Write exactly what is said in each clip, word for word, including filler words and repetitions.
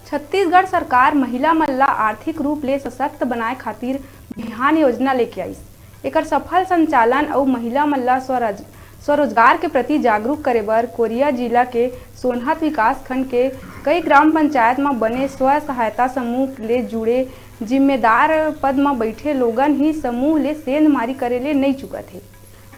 छत्तीसगढ़ सरकार महिला मन ला आर्थिक रूप ले सशक्त बनाए खातिर बिहान योजना लेके आइस। एकर सफल संचालन अउ महिला मन ला स्वरोज-, स्वरोजगार के प्रति जागरूक करे बर कोरिया जिला के सोनहत विकास खंड के कई ग्राम पंचायत म बने स्व सहायता समूह ले जुड़े जिम्मेदार पद म बइठे लोगन ही समूह ले सेंधमारी करे ले नइ चुकत हे।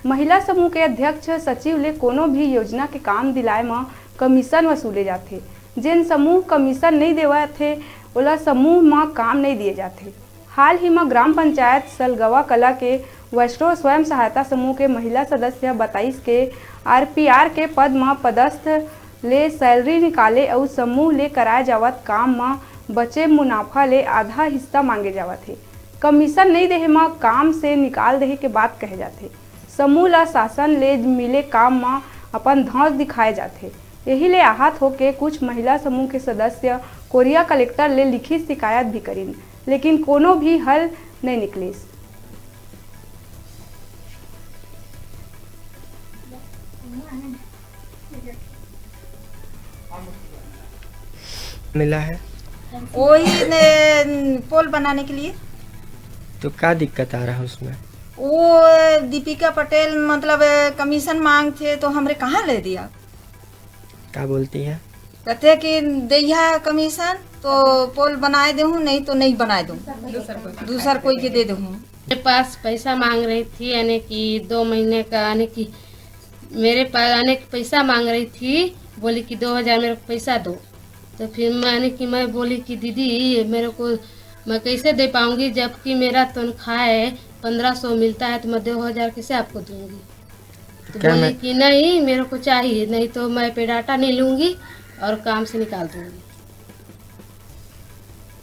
महिला समूह के अध्यक्ष सचिव ले कोनो भी योजना के काम दिलाए म कमीशन वसूले जाथे। जेन समूह कमीशन नइ देवत हे, ओला समूह म काम नइ दिए जाथे। हाल ही म ग्राम पंचायत सलगवा कला के वैष्णव स्वयं सहायता समूह के महिला सदस्य बताइस के आरपीआर के पद म पदस्थ ले सैलरी निकाले अउ समूह ले कराए जावत काम म बचे मुनाफा ले आधा हिस्सा मांगे जावत हे। कमीशन नइ देहे म काम से निकाल देहे के बात कहे जाथे। समूह ल शासन ले मिले काम म अपन धौंस दिखाए जाथे। यही ले आहत होके कुछ महिला समूह के सदस्य कोरिया कलेक्टर ले लिखित शिकायत भी करिन, लेकिन कोनो भी हल नइ निकलिस। मिला है। वही ने, पोल बनाने के लिए। तो क्या दिक्कत आ रहा है उसमें? वो दीपिका पटेल मतलब कमीशन मांगथे तो हमरे कहाँ ले दिया। क्या बोलती है? कहथे कि दैहा कमीशन तो पोल बनाए देहूँ, नहीं तो नहीं बनाए दूँ, दूसर कोई के दे देहूँ। मेरे पास पैसा मांग रही थी, यानी कि दो महीने का, यानी कि मेरे पास, यानी कि पैसा मांग रही थी, बोली कि दो हज़ार मेरे को पैसा दो। तो फिर मैंने कि, मैं बोली कि दीदी, मेरे को, मैं कैसे दे पाऊंगी, जबकि मेरा तनख्वाह है, पन्द्रह सौ मिलता है, तो मैं दो हज़ार कैसे आपको दूंगी? तो क्या बोली मैं- कि नहीं, मेरे को चाहिए, नहीं तो मैं पेडाटा नहीं लूंगी और काम से निकाल दूंगी।